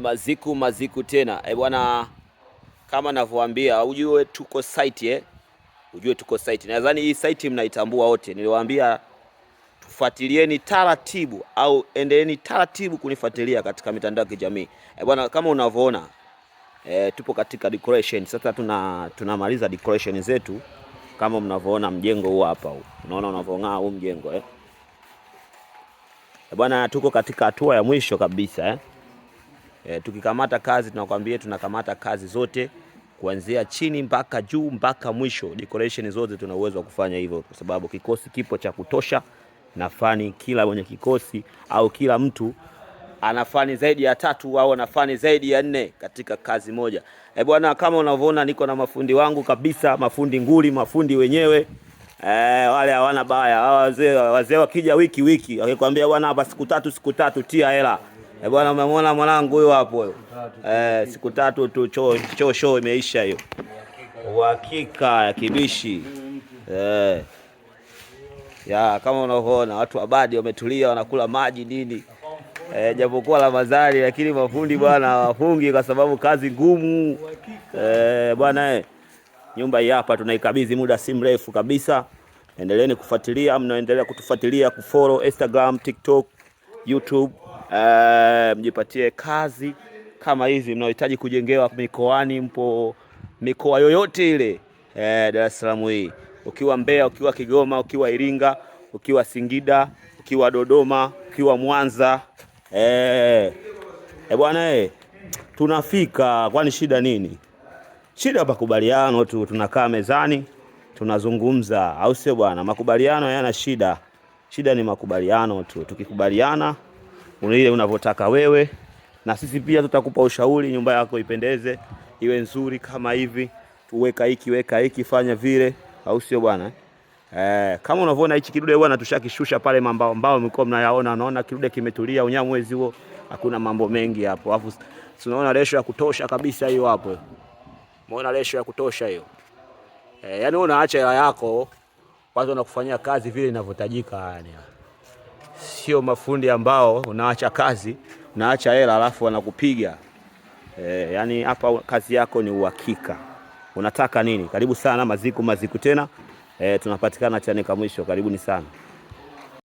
Maziku maziku tena bwana, kama navyoambia ujue tuko site Ujue tuko site. Nadhani hii site mnaitambua wote. Niliwaambia tufuatilieni taratibu au endeleeni taratibu kunifuatilia katika mitandao ya kijamii. Bwana, kama unavyoona tupo katika decoration. Sasa tunamaliza decoration zetu kama mnavyoona mjengo huu hapa huu. Unaona unavyong'aa huu mjengo Bwana, tuko katika hatua ya mwisho kabisa Tukikamata kazi tunakwambia tunakamata kazi zote kuanzia chini mpaka juu mpaka mwisho. Decoration zote tuna uwezo wa kufanya hivyo kwa sababu kikosi kipo cha kutosha na fani, kila mwenye kikosi au kila mtu ana fani zaidi ya tatu au ana fani zaidi ya nne katika kazi moja. Bwana, kama unavyoona niko na mafundi wangu kabisa, mafundi nguli, mafundi wenyewe. Wale hawana baya. Hawa wazee wakija wiki wiki wakikwambia bwana, hapa siku tatu siku tatu tia hela. Bwana, umemwona mwanangu huyo hapo huyo. Siku tatu tu choo choo show imeisha hiyo. Uhakika ya kibishi. Ya kama unavyoona watu wa badi wametulia wanakula maji nini. Japokuwa Ramadhani lakini mafundi bwana hawafungi kwa sababu kazi ngumu. Bwana nyumba hii hapa tunaikabidhi muda si mrefu kabisa. Endeleeni kufuatilia, mnaendelea kutufuatilia kufollow Instagram, TikTok, YouTube. Mjipatie kazi kama hizi mnaohitaji kujengewa mikoani, mpo mikoa yoyote ile Dar es Salaam hii, ukiwa Mbeya, ukiwa Kigoma, ukiwa Iringa, ukiwa Singida, ukiwa Dodoma, ukiwa Mwanza bwana tunafika. Kwani shida nini? Shida makubaliano tu, tunakaa mezani tunazungumza, au sio bwana? Makubaliano hayana shida, shida ni makubaliano tu. Tukikubaliana ile unavyotaka wewe, na sisi pia tutakupa ushauri, nyumba yako ipendeze, iwe nzuri kama hivi, tuweka hiki, weka hiki, fanya vile, au sio bwana? Kama unavyoona hichi kidude bwana, tushakishusha pale mambao mbao mlikuwa mnayaona. Unaona kidude kimetulia, unyamwezi huo, hakuna mambo mengi hapo. Alafu tunaona resho ya kutosha kabisa hiyo hapo. Umeona resho ya kutosha hiyo. Yani wewe unaacha hela yako, watu wanakufanyia kazi vile inavyotajika yani. Sio mafundi ambao unaacha kazi, unaacha hela alafu wanakupiga. Yani hapa kazi yako ni uhakika. Unataka nini? Karibu sana Maziku Maziku tena. Tunapatikana Chanika mwisho. Karibuni sana.